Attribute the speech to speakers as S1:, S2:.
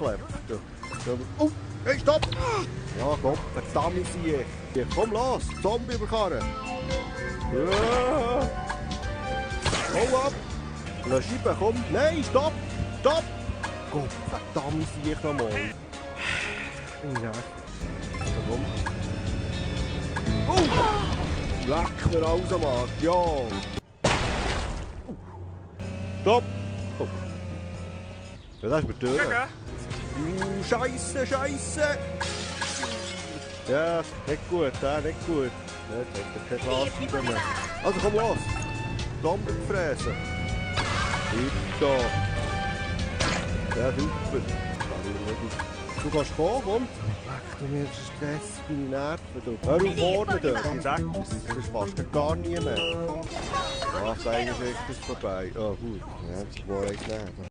S1: Chlepft. Oh, hey, stopp! Ja, Gott, verdammt sie. Komm los, Zombie überkarren. Ja. Hau ab! Lass Scheibe, komm! Nein, stopp! Stopp! Gott, verdammt sie ich nochmal. Ja. Komm. Oh! Leck mir alles am Arsch, ja! Stopp! Oh. Ja, das ist mir durch. Scheisse, Scheisse! Ja, nicht gut, nicht gut. Jetzt hat er keine Glasscheibe mehr. Also komm los! Zombie gefräsen! Bitte! Ja, super! Du kannst kommen, komm! Leck du mir den Stress, meine Nerven. Hör auf vorne dort! Das ist fast gar nie mehr. Ach, eigentlich ist das vorbei. Oh gut, jetzt war ich nicht.